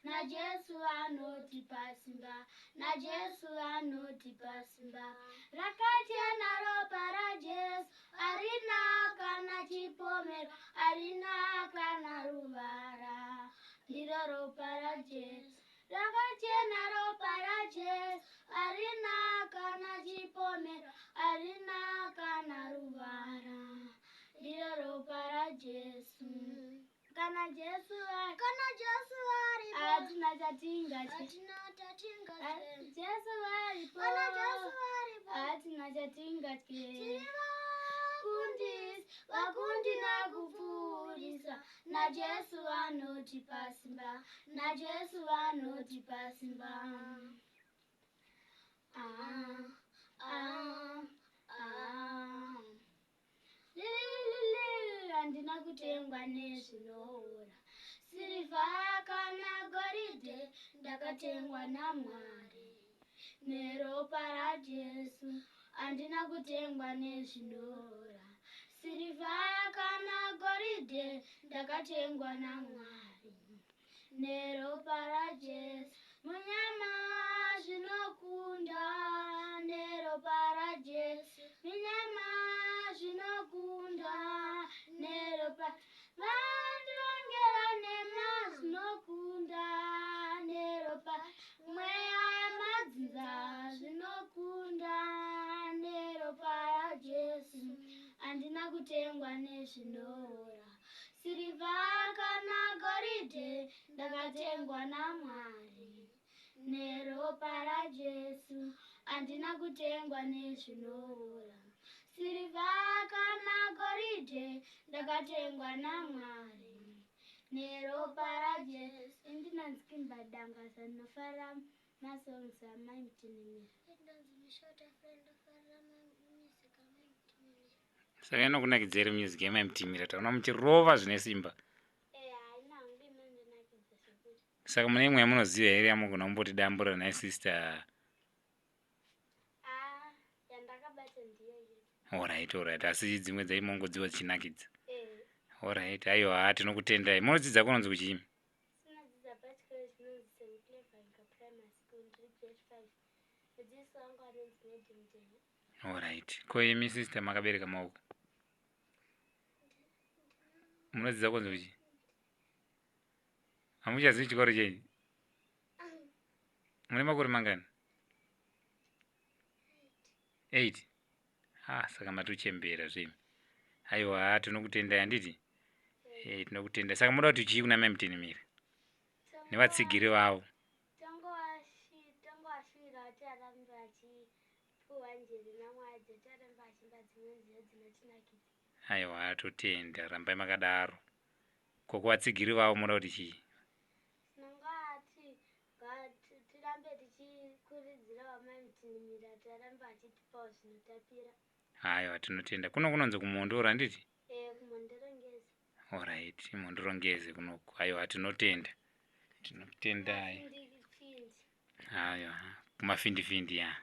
naJesu anotipa simba, naJesu anotipa simba. Rakachena ropa raJesu, harina kana chipomero, harina kana ruvara, ndiro ropa raJesu. Rakachena ropa raJesu, harina kana chipomero, harina kana ruvara, ndiro ropa raJesu. Kana Jesu Kana Jesu aripo, hatina chatingatye. Hatina chatingatye. Jesu aripo, Kana Jesu aripo, hatina chatingatye. Tiri Vakundisi, vakundi nakupfuurisa, naJesu anotipa simba, naJesu anotipa simba. Ah, ah, ah. Lililili, handina kutengwa nezvinoora, sirivha kana goridhe, ndakatengwa naMwari neropa raJesu. Handina kutengwa nezvinoora, sirivha kana goridhe, ndakatengwa naMwari neropa raJesu. Munyama zvinokunda neropa raJesu, minyama zvinokunda neropa, vandirongera nema zvinokunda neropa, mweya yemadzinza zvinokunda neropa raJesu. Handina kutengwa nezvinoora, sirivha kana goridhe, ndakatengwa naMwari neropa raJesu. Handina kutengwa nezvinoora, sirivha kana goridhe, ndakatengwa naMwari neropa raJesu. Indinanzi Kimbadangasa, ndinofarira masongs aMai Mutinhimira. Ndonzi Mishota Friend, ndofarira music aMai Mutinhimira. Saka inokunakidza here music yaMai Mutinhimira? Taona muchirova zvine simba. Haina hangu, inondinakidza zvekuti. Saka mune imwe yamunoziva here yamugona kumbotidambura nhai, sister? A, yandakabata ndiyo iyo. Alright, asi dzimwe dzaimongodziwa dzichinakidza? Eh. Alright, aiwa, tinokutendai. Munodzidza kunonzi kuchii? Tinodzidza pachikoro chinonzi St Clevanka Primary School, ndiri grade 5. Mudzidzisi wangu anonzi Madam Jena. Alright, ko imi sister makabereka maoko, munodzidza kunzi kuchii? Hamuchazivi chikoro chenyu? Mune makore mangani? 8. Ah, saka matochembera zvemi. Aiwa, tinokutendai, handiti? Tinokutendai. Saka munoda kuti chii kuna Mai Mutinhimira nevatsigiri vavo? Tongowashuvira kuti arambe achipuhwa njere naMwari dzekuti arambe achiimba dzimwe nziyo dzinotinakidza. Aiwa, totenda, rambai makadaro. Ko kuvatsigiri vavo munoda kuti chii? Tinongati tirambe tichikurudzirawo Mai Mutinhimira kuti arambe achitipawo zvinotapira. Aiwa, tinotenda. Kuno kunonzi kuMhondoro, handiti? Kumhondoro Ngezi. Alright, Mhondoro Ngezi kunoku. Aiwa, tinotenda, tinotendai. Mafindifindi. Aiwa, kumafindifindi ya.